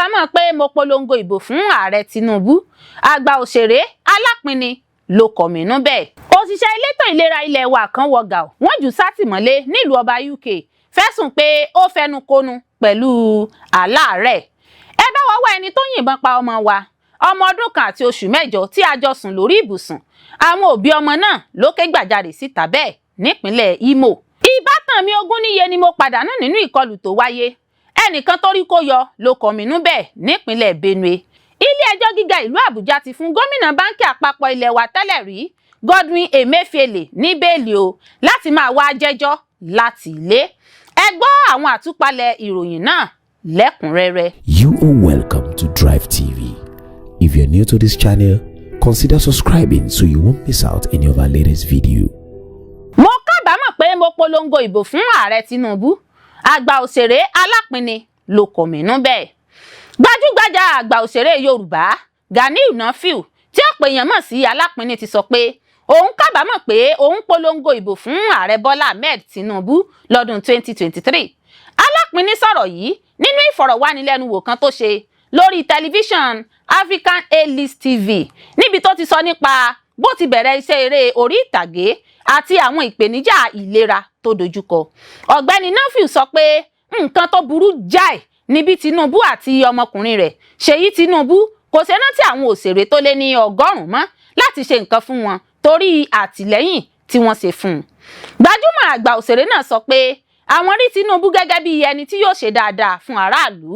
Kábàámọ̀ pé mo polongo ìbò fún Ààrẹ Tinubu, àgbà òṣèré Alápinni ló kọ̀mínú bẹ́ẹ̀. Òṣìṣẹ́ elétò ìlera ilé wa kan wọ gàù, wọ́n jù sátìmọ́lé nílùú ọba UK, fẹ̀sùn pé ó fẹnu kónú pẹ̀lú aláàárẹ̀. Ẹ bá wa wá ẹni tó yìnbọn pa ọmọ wa, ọmọ ọdún 1 àti oṣù 8 tí a jọ sùn lórí ibùsùn. Àwọn òbí ọmọ náà ló ké gbàjarè síta bẹ́ẹ̀ nípínlẹ̀ Imo. Ìbátan mi 20 níye ni mo pàdánù nínú ìkọlù tó wáyé, ẹnìkan tó rí kó yọ ló kọ̀mínú bẹ́ẹ̀ nípínlẹ̀ Benue. Ilé-ẹjọ́ gíga ìlú Àbújá ti fún gómìnà báńkì àpapọ̀ ilé wa tẹ́lẹ̀ rí, Godwin Emefiele, ní bẹ́ẹ̀lì o láti máa wá jẹ́jọ́ láti ilé. Ẹ gbọ́ àwọn àtúpalẹ̀ ìròyìn náà lẹ́kùnrẹ́rẹ́. You are welcome to Drive TV. If you're new to this channel, consider subscribing so you won't miss out any of our latest video. Mo kábàámọ̀ pé mo polongo ìbò fún Ààrẹ Tinubu, àgbà òṣèré Alápinni ló kọ̀mínú bẹ́ẹ̀. Gbajúgbajà àgbà òṣèré Yorùbá Ganiu Nafiu, tí ọ̀pọ̀ èèyàn mọ̀ sí Alápinni, ti sọ pé òun kábàámọ̀ pé òun polongo ìbò fún Ààrẹ Bọ́lá Ahmed Tinubu lọ́dún 2023. Alápinni sọ̀rọ̀ yìí nínú ìfọ̀rọ̀wánilẹ́nuwò kan tó ṣe lórí tẹlifíṣàn African A-List TV, níbi tó ti sọ nípa bó ti bẹ̀rẹ̀ iṣẹ́ eré orí ìtàgé àti àwọn ìpèníjà ìlera tó dojúkọ. Ọ̀gbẹ́ni Nafiu sọ pé nǹkan tó burú jáì ní bí Tinubu àti ọmọkùnrin rẹ̀ Ṣèyí Tinubu kò ṣe rántí àwọn òṣèré tó lé ní 100 mọ́ láti ṣe nǹkan fún wọn torí àtìlẹ́yìn tí wọ́n ṣe fún un. Gbajúmọ̀ àgbà òṣèré náà sọ pé àwọn rí Tinubu gẹ́gẹ́ bí ẹni tí yóò ṣe dáadáa fún aráàlú,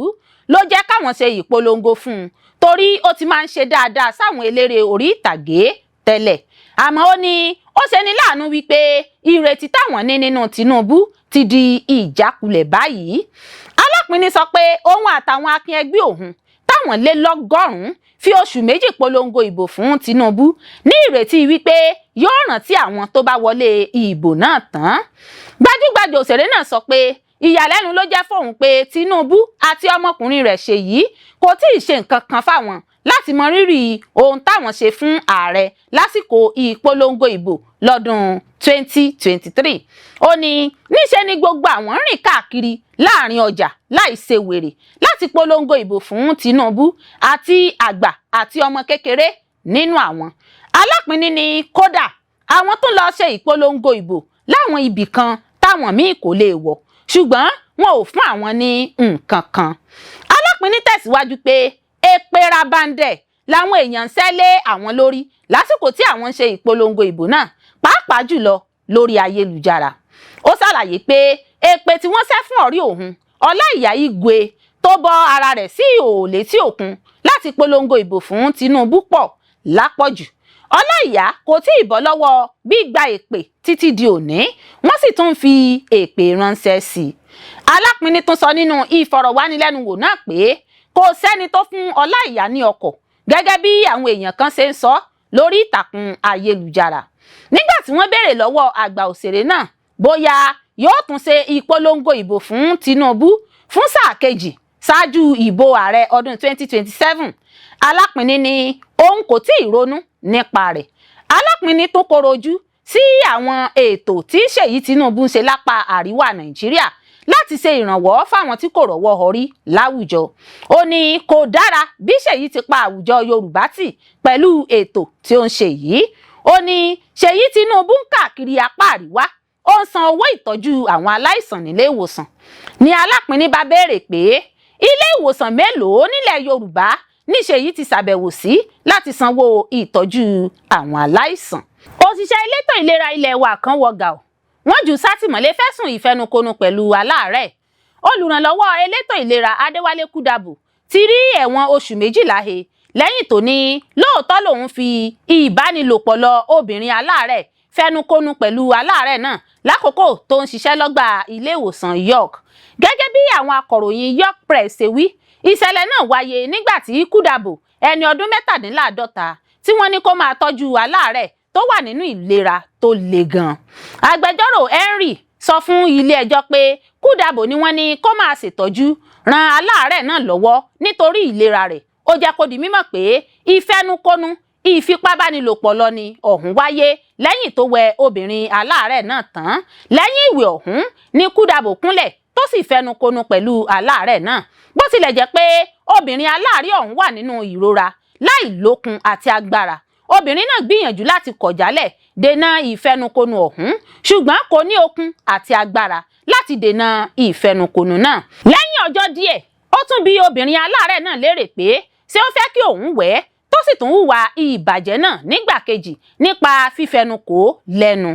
ló jẹ́ káwọn ṣe ìpolongo fún un, torí ó ti máa ń ṣe dáadáa sáwọn eléré orí ìtàgé tẹ́lẹ̀. Àmọ́ ó ní ó ṣe ní láàánú wípé ìrètí táwọn ní nínú Tinubu ti di ìjákulẹ̀ báyìí. Alápinni sọ pé òun àtàwọn akin ẹgbẹ́ òun táwọn lé lọ́gọ́rùn-ún fi oṣù 2 polongo ìbò fún Tinubu ní ìrètí wípé yóò rántí àwọn tó bá wọlé ìbò náà tán. Gbajúgbajà òṣèré náà sọ pé ìyàlẹ́nu ló jẹ́ fóun pé Tinubu àti ọmọkùnrin rẹ̀ Ṣèyí kò tí ì ṣe nǹkan kan fáwọn láti mọ rírì ohun táwọn ṣe fún ààrẹ lásìkò ìpolongo ìbò lọ́dún 2023. Ó ní níṣe ni gbogbo àwọn ń rìn káàkiri láàrin ọjà láì ṣe wèrè láti polongo ìbò fún Tinubu, àti àgbà àti ọmọ kékeré nínú àwọn. Alápinni ní kódà àwọn tún lọ ṣe ìpolongo ìbò láwọn ibì kan táwọn míì kò lè wọ̀, ṣùgbọ́n wọn ò fún àwọn ní nǹkan kan. Alápinni tẹ̀síwájú pé èpè rabandẹ̀ làwọn èèyàn ń ṣẹ́ lé àwọn lórí lásìkò tí àwọn ń ṣe ìpolongo ìbò náà, pàápàá jùlọ lórí ayélujára. Ó ṣàlàyé pé èpè tí wọ́n ṣẹ́ fún ọ̀rẹ́ òun Ọláìyá Igwe tó bọ́ ara rẹ̀ sí ìhòòhò létí òkun láti polongo ìbò fún Tinubu pọ̀ lápọ̀jù. Ọláìyá kò tí ì bọ́ lọ́wọ́ gbígba èpè títí di òní, wọ́n sì tún ń fi èpè ránṣẹ́ sí i. Alápinni tún sọ nínú ìfọ̀rọ̀wánilẹ́nuwò náà pé kò sẹ́ni tó fún Ọláìyá ní ọkọ̀ gẹ́gẹ́ bí àwọn èèyàn kan ṣe ń sọ lórí ìtàkùn ayélujára. Nígbà tí wọ́n béèrè lọ́wọ́ àgbà òṣèré náà bóyá yóò tún ṣe ìpolongo ìbò fún Tinubu fún sáà kejì ṣáájú ìbò ààrẹ ọdún 2027, Alápinni ní òun kò tí ì ronú nípa rẹ̀. Alápinni tún kọ̀rọ̀ ojú sí àwọn ètò tí Ṣèyí Tinubu ń ṣe lápá àríwá Nàìjíríà láti ṣe ìrànwọ́ fáwọn tí kò rọ́wọ́ họrí láwùjọ. Ó ní kò dára bí Ṣèyí ti pa àwùjọ Yorùbá tì pẹ̀lú ètò tí ó ń ṣe yìí. Ó ní Ṣèyí Tinubu ń káàkiri apá àríwá, ó ń san owó ìtọ́jú àwọn aláìsàn nílé ìwòsàn. Ní Alápinni bá béèrè pé ilé ìwòsàn mélòó nílẹ̀ Yorùbá ní Ṣèyí ti ṣàbẹ̀wò sí láti sanwó ìtọ́jú àwọn aláìsàn. Òṣìṣẹ́ elétò ìlera ilé wa kan wọ gàù, wọ́n jù sátìmọ́lé fẹ̀sùn ìfẹnukonu pẹ̀lú aláàárẹ̀. Olùrànlọ́wọ́ elétò ìlera Adéwálé Kúdàbù ti rí ẹ̀wọ̀n oṣù 12 he lẹ́yìn tó ní lóòótọ́ lòun fi ìbánilòpọ̀ lọ obìnrin aláàárẹ̀, fẹnukonu pẹ̀lú aláàárẹ̀ náà lákòókò tó ń ṣiṣẹ́ lọ́gbà ilé ìwòsàn York. Gẹ́gẹ́ bí àwọn akọ̀ròyìn York Press ṣe wí, ìṣẹ̀lẹ̀ náà wáyé nígbà tí Kúdàbù, ẹni ọdún 47, tí wọ́n ní kó máa tọ́jú aláàárẹ̀ tó wà nínú ìlera tó le gan. Agbẹjọ́rò Henry sọ fún ilé-ẹjọ́ pé Kúdàbò ni wọ́n ní kó máa ṣètọ́jú, ran aláàárẹ̀ náà lọ́wọ́ nítorí ìlera rẹ̀. Ó jẹ́ kó di mímọ̀ pé ìfẹnukonu ìfipábánilòpọ̀ lọ ni ọ̀hún wáyé lẹ́yìn tó wẹ obìnrin aláàárẹ̀ náà tán. Lẹ́yìn ìwẹ̀ ọ̀hún ní Kúdàbò kúnlẹ̀. tó sì fẹnukonu pẹ̀lú aláàárẹ̀ náà, bó tilẹ̀ jẹ́ pé obìnrin aláàárẹ̀ ọ̀hún wà nínú ìrora láì lókun àti agbára. Obìnrin náà gbìyànjú láti kọ̀ jálẹ̀ dènà ìfẹnukonu ọ̀hún, ṣùgbọ́n kò ní okun àti agbára láti dènà ìfẹnukonu náà. Lẹ́yìn ọjọ́ díẹ̀, ó tún bi obìnrin aláàárẹ̀ náà léèrè pé ṣé ó fẹ́ kí òun wẹ̀ ẹ́, tó sì tún hùwà ìbàjẹ́ náà nígbà kejì nípa fífẹnukò lẹ́nu.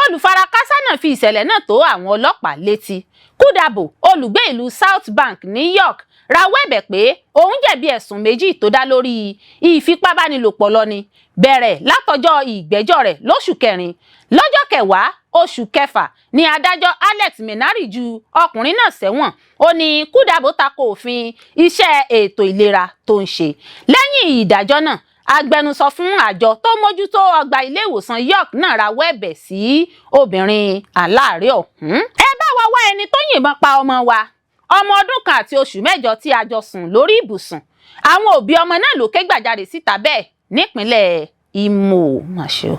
Olùfarakásá náà fi ìṣẹ̀lẹ̀ náà tó àwọn ọlọ́pàá létí. Kúdàbò, olùgbé ìlú South Bank ní York, rawọ́ ẹ̀bẹ̀ pé òun jẹ̀bi ẹ̀sùn méjì tó dá lórí ìfipábánilòpọ̀ lọ́ni, bẹ̀rẹ̀ látọjọ́ ìgbẹ́jọ́ rẹ̀ lóṣù kẹrin. Lọ́jọ́ 10 oṣù kẹfà ni adájọ́ Alex Menari ju ọkùnrin náà sẹ́wọ̀n. Ó ní Kúdàbò tako òfin iṣẹ́ ètò ìlera tó ń ṣe. Lẹ́yìn ìdájọ́ náà, agbẹnusọ fún àjọ tó mójútó ọgbà ilé ìwòsàn York náà rawọ́ ẹ̀bẹ̀ sí obìnrin aláàárẹ̀ ọ̀hún. Ẹ bá wa wá ẹni tó yìnbọn pa ọmọ wa, ọmọ ọdún 1 àti oṣù 8 tí a jọ sùn lórí ibùsùn. Àwọn òbí ọmọ náà ló ké gbàjarè síta bẹ́ẹ̀ nípínlẹ̀ Imo. Mà ṣe o,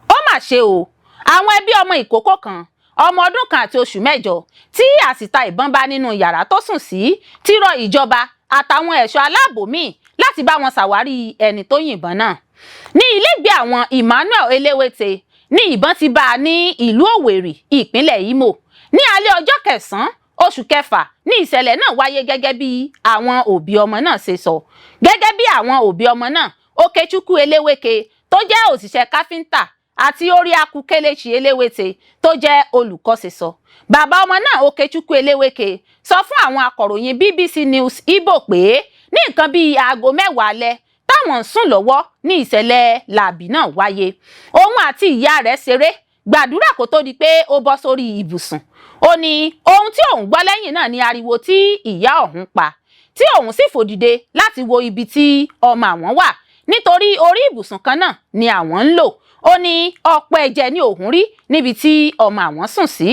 ó mà ṣe o. Àwọn ẹbí ọmọ ìkókó kan, ọmọ ọdún 1 àti oṣù 8, tí àsìta ìbọn bá nínú yàrá tó sùn sí, ti rọ ìjọba àtàwọn ẹ̀ṣọ́ aláàbò míì láti bá wọn ṣàwárí ẹni tó yìnbọn náà. Ní ilégbèé àwọn Emmanuel Elewete ní ìbọn ti bá a ní ìlú Òwèrì, ìpínlẹ̀ Imo. Ní alẹ́ ọjọ́ 9 oṣù kẹfà ní ìṣẹ̀lẹ̀ náà wáyé, gẹ́gẹ́ bí àwọn òbí ọmọ náà ṣe sọ. Gẹ́gẹ́ bí àwọn òbí ọmọ náà, Okechukwu Eleweke tó jẹ́ òṣìṣẹ́ káfíńtà àti Oriaku Kelechi Elewete tó jẹ́ olùkọ́ ṣe sọ. Bàbá ọmọ náà, Okechukwu Eleweke, sọ fún àwọn akọ̀ròyìn BBC News Igbo pé ní nǹkan bíi aago 10 alẹ́ táwọn ń sùn lọ́wọ́ ní ìṣẹ̀lẹ̀ làbí náà wáyé. Òun àti ìyá rẹ̀ ṣeré gbàdúrà kó tó di pé ó bọ́ sórí ibùsùn. Ó ní ohun tí òun gbọ́ lẹ́yìn náà ní ariwo tí ìyá òun pa, tí òun sì fò dìde láti wo ibi tí ọmọ àwọn wà, nítorí orí ibùsùn kan náà ni àwọn ń lò. Ó ní ọ̀pọ̀ ẹ̀jẹ̀ ni òun rí níbi tí ọmọ àwọn sùn sí.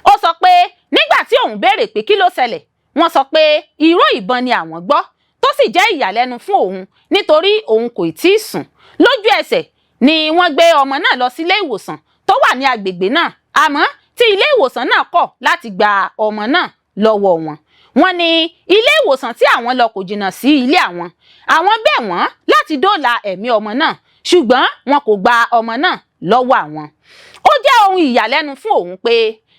Ó sọ pé nígbà tí òun béèrè pé kí ló ṣẹlẹ̀, wọ́n sọ pé ìró ìbọn ni àwọn gbọ́, tó sì jẹ́ ìyàlẹ́nu fún òun nítorí òun kò tí ì sùn. Lójú ẹsẹ̀ ni wọ́n gbé ọmọ náà lọ sílé ìwòsàn tó wà ní agbègbè náà, àmọ́ tí ilé ìwòsàn náà kọ̀ láti gba ọmọ náà lọ́wọ́ wọn. Wọ́n ní ilé ìwòsàn tí àwọn lọ kò jìnnà sí ilé àwọn. Àwọn bẹ̀ wọ́n láti dóòlà ẹ̀mí ọmọ náà, ṣùgbọ́n wọn kò gba ọmọ náà lọ́wọ́ àwọn. Ó jẹ́ ohun ìyàlẹ́nu fún òun pé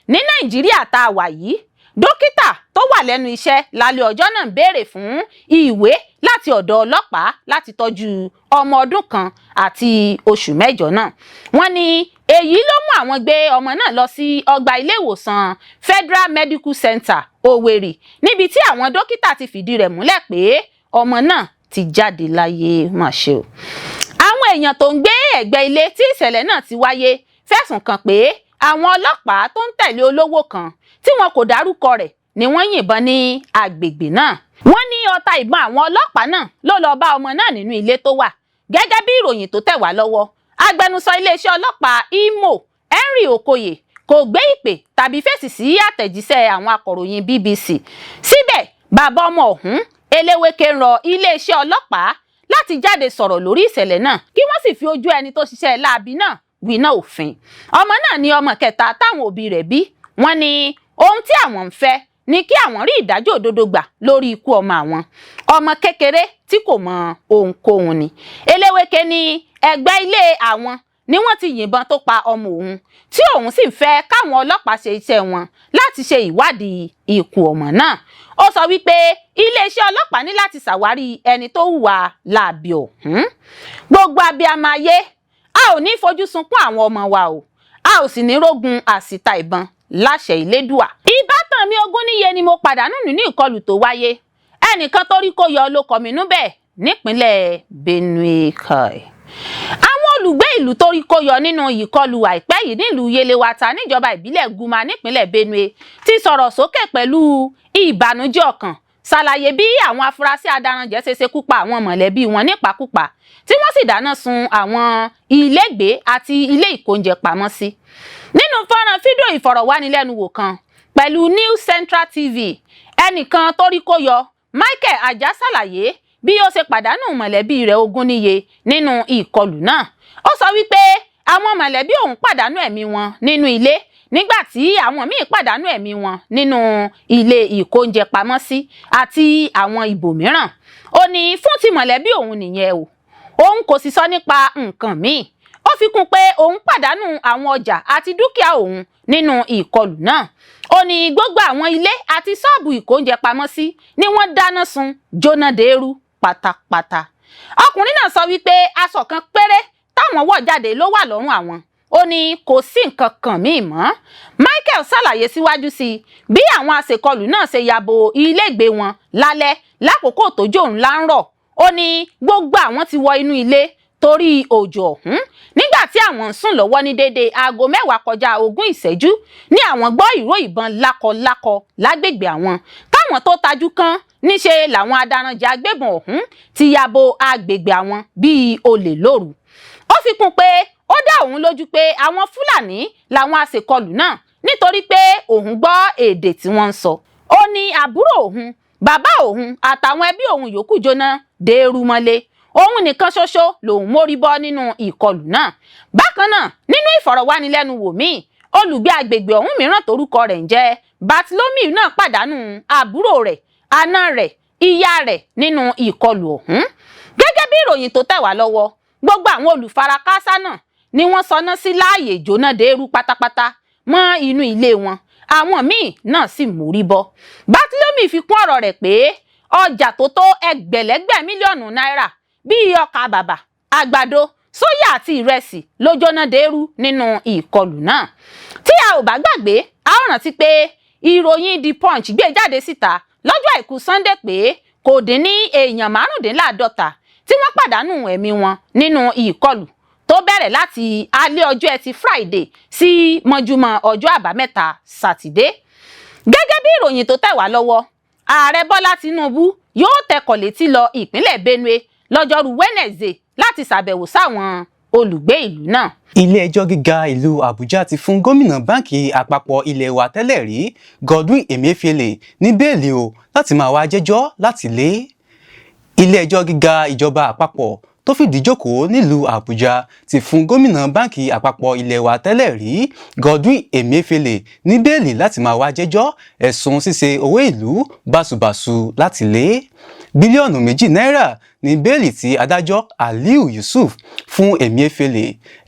ní Nàìjíríà tá a wà yìí, dókítà tó wà lẹ́nu iṣẹ́ lálẹ́ ọjọ́ náà ń béèrè fún ìwé láti ọ̀dọ̀ ọlọ́pàá láti tọ́jú ọmọ ọdún 1 àti oṣù 8 náà. Wọ́n ní èyí ló mú àwọn gbé ọmọ náà lọ sí ọgbà ilé ìwòsàn Federal Medical Center Owerri, níbi tí àwọn dókítà ti fìdí rẹ̀ múlẹ̀ pé ọmọ náà ti jáde láyé. Mà ṣe o. Àwọn èèyàn tó ń gbé ẹ̀gbẹ́ ilé tí ìṣẹ̀lẹ̀ náà ti wáyé fẹ̀sùn kàn pé àwọn ọlọ́pàá tó ń tẹ̀lé olówó kan tí wọn kò dárúkọ rẹ̀ ni wọ́n yìnbọn ní agbègbè náà. Wọ́n ní ọta ìbọn àwọn ọlọ́pàá náà ló lọ bá ọmọ náà nínú ilé tó wà. Gẹ́gẹ́ bí ìròyìn tó tẹ̀ wá lọ́wọ́, agbẹnusọ iléeṣẹ́ ọlọ́pàá Imo, Henry Okoye, kò gbé ìpè tàbí fèsì sí àtẹ̀jíṣẹ́ àwọn akọ̀ròyìn BBC. Síbẹ̀, bàbá ọmọ ọ̀hún, Eleweke, ń rọ iléeṣẹ́ ọlọ́pàá láti jáde sọ̀rọ̀ lórí ìṣẹ̀lẹ̀ náà, kí wọ́n sì fi ojú ẹni tó ṣiṣẹ́ láabi náà winá òfin. Ọmọ náà ní ọmọ kẹta táwọn òbí rẹ̀ bí. Wọ́n ní ohun tí àwọn ń fẹ́ ni kí àwọn rí ìdájọ́ òdodo gbà lórí ikú ọmọ àwọn, ọmọ kékeré tí kò mọ ohunkóhun ni. Eleweke ní ẹgbẹ́ ilé àwọn ni wọ́n ti yìnbọn tó pa ọmọ òun, tí òun sì ń fẹ́ káwọn ọlọ́pàá ṣe iṣẹ́ wọn láti ṣe ìwádìí ikú ọmọ náà. Ó sọ wípé iléeṣẹ́ ọlọ́pàá ní láti ṣàwárí ẹni tó hùwà láabi ọ̀hún. Gbogbo abiyamọ ayé, a ò ní fojú sunkún àwọn ọmọ wa o, a ò sì ní rógun àsìta ìbọn láṣẹ Ìlédùà. Ìbátan mi 20 níye ni mo pàdánù nínú ìkọlù tó wáyé. Ẹnìkan tó rí kó yọ ló kọminú bẹ́ẹ̀ nípínlẹ̀ Benue. Kai. Àwọn olùgbé ìlú tó rí kó yọ nínú ìkọlù àìpẹ́ yìí nílùú Yelewata níjọba ìbílẹ̀ Guma nípínlẹ̀ Benue ti sọ̀rọ̀ sókè pẹ̀lú ìbànújẹ́ ọkàn, ṣàlàyé bí àwọn afurasí adaranjẹ̀ ṣe ṣekú pa àwọn mọ̀lẹ́bí wọn nípakúpa, tí wọ́n sì dáná sun àwọn ilégbèé àti ilé ìkóúnjẹ pamọ́ sí. Nínú fọ́nrán fídíò ìfọ̀rọ̀wánilẹ́nuwò kan pẹ̀lú News Central TV, ẹnìkan tó rí kó yọ, Michael Ajah, ṣàlàyé bí ó ṣe pàdánù mọ̀lẹ́bí rẹ̀ 20 níye nínú ìkọlù náà. Ó sọ wípé àwọn mọ̀lẹ́bí òun pàdánù ẹ̀mí wọn nínú ilé. Nígbà tí àwọn míì pàdánù ẹ̀mí wọn nínú ilé ìkóúnjẹ pamọ́ sí àti àwọn ibòmíràn. Ó ní fún ti mọ̀lẹ́bí òun nìyẹn o, òun kò sì sọ nípa nǹkan míì. Ó fi kún pé òun pàdánù àwọn ọjà àti dúkìá òun nínú ìkọlù náà. Ó ní gbogbo àwọn ilé àti ṣọ́ọ̀bù ìkóúnjẹ pamọ́ sí ni wọ́n dáná sun jóná deérú pátápátá. Ọkùnrin náà sọ wípé aṣọ kan péré táwọn wọ̀ jáde ló wà lọ́rùn àwọn. Ó ní kò sí nǹkan kan míì mọ́. Michael ṣàlàyé síwájú sí i bí àwọn aṣèkọlù náà ṣe ya bo ilégbèé wọn lálẹ́ lákòókò tójò ńlá ń rọ̀. Ó ní gbogbo àwọn ti wọ inú ilé torí òjò ọ̀hún. Nígbà tí àwọn ń sùn lọ́wọ́ ní déédéé aago 9:20 ní àwọn gbọ́ ìró ìbọn lákọlákọ lágbègbè àwọn. Káwọn tó tajú kán, níṣe làwọn adaranjẹ̀ agbébọn ọ̀hún ti ya bo agbègbè àwọn bíi olè lóru. Ó fi kún pé ó dá òun lójú pé àwọn Fúlàní làwọn aṣèkọlù náà, nítorí pé òun gbọ́ èdè tí wọ́n ń sọ. Ó ní àbúrò òun, bàbá òun àtàwọn ẹbí òun yòókù jóná deérú mọ́lé, òun nìkan ṣoṣo lòun mórí bọ́ nínú ìkọlù náà. Bákan náà, nínú ìfọ̀rọ̀wánilẹ́nuwò míì, olùgbé agbègbè ọ̀hún mìíràn torúkọ rẹ̀ ń jẹ́ Bartholomew náà pàdánù àbúrò rẹ̀, àna rẹ̀, ìyá rẹ̀ nínú ìkọlù ọ̀hún. Gẹ́gẹ́ bí ìròyìn tó tẹ̀ wá lọ́wọ́, gbogbo àwọn olùfarakásá náà ni wọ́n sọná sí láàyè jóná deérú pátápátá mọ́ inú ilé wọn, àwọn míì náà sì mórí bọ́. Bartholomew fi kún ọ̀rọ̀ rẹ̀ pé ọjà tó tó ẹgbẹ̀lẹ́gbẹ̀ mílíọ̀nù náírà bíi ọkà bàbà, àgbàdo, sóyà àti ìrẹsì ló jóná deérú nínú ìkọlù náà. Tí a ò bá gbàgbé, a ó rántí pé ìròyìn The Punch gbé jáde síta lọ́jọ́ Àìkú Sunday pé kò dín ní èèyàn 55 tí wọ́n pàdánù ẹ̀mí wọn nínú ìkọlù tó bẹ̀rẹ̀ láti alẹ́ ọjọ́ Ẹtì Friday sí mọ́júmọ́ ọjọ́ Àbámẹ́ta Sátidé. Gẹ́gẹ́ bí ìròyìn tó tẹ̀ wá lọ́wọ́, Ààrẹ Bọ́lá Tinubu yóò tẹkọ̀ létí lọ ìpínlẹ̀ Benue lọ́jọ́rú Wednesday láti ṣàbẹ̀wò sáwọn olùgbé ìlú náà. Ilé-ẹjọ́ gíga ìlú Àbújá ti fún gómìnà Báǹkì Àpapọ̀ ilé wa tẹ́lẹ̀ rí, Godwin Emefiele, ní bẹ́ẹ̀lì o láti máa wá jẹ́jọ́ láti ilé. Ilé-ẹjọ́ gíga ìjọba àpapọ̀ tó fìdí jókòó nílùú Àbújá ti fún gómìnà Báǹkì Àpapọ̀ ilé wa tẹ́lẹ̀ rí, Godwin Emefiele, ní bẹ́ẹ̀lì láti máa wá jẹ́jọ́ ẹ̀sùn ṣíṣe owó ìlú báṣubàṣu láti ilé. Bílíọ̀nù 2 náírà ní bẹ́ẹ̀lì tí adájọ́ Aliyu Yusuf fún Emefiele.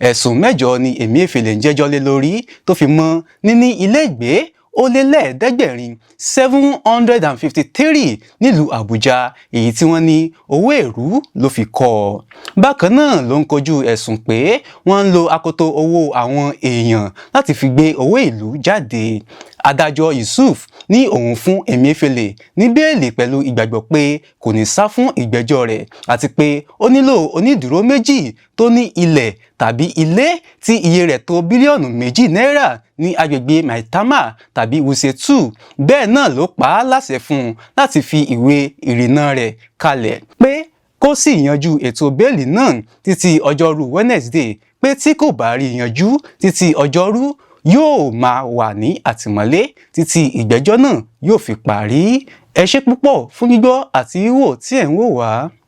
Ẹ̀sùn mẹ́jọ ni Emefiele ń jẹ́jọ́ lé lórí, tó fi mọ́ níní ilé ìgbé ó lé lẹ́ẹ̀ẹ́dẹ́gbẹ̀rin 753 nílùú Àbújá, èyí tí wọ́n ní owó èrú ló fi kọ́ ọ. Bákan náà ló ń kojú ẹ̀sùn pé wọ́n ń lo akoto owó àwọn èèyàn láti fi gbé owó ìlú jáde. Adájọ́ Yusuf ní òun fún Emefiele ní bẹ́ẹ̀lì pẹ̀lú ìgbàgbọ́ pé kò ní sá fún ìgbẹ́jọ́ rẹ̀, àti pé ó nílò onídùúró méjì tó ní ilẹ̀ tàbí ilé tí iye rẹ̀ tó bílíọ̀nù 2 náírà ní agbègbè Maitama tàbí Wuse 2. Bẹ́ẹ̀ náà ló pa á láṣẹ fún un láti fi ìwé ìrìnnà rẹ̀ kalẹ̀, pé kó sì yanjú ètò bẹ́ẹ̀lì náà títí ọjọ́rú Wednesday, pé tí kò bá rí yanjú títí ọjọ́rú, yóò máa wà ní àtìmọ́lé títí ìgbẹ́jọ́ náà yóò fi parí. Ẹ ṣé púpọ̀ fún gbígbọ́ àti wíwò tí ẹ̀ ń wò wá.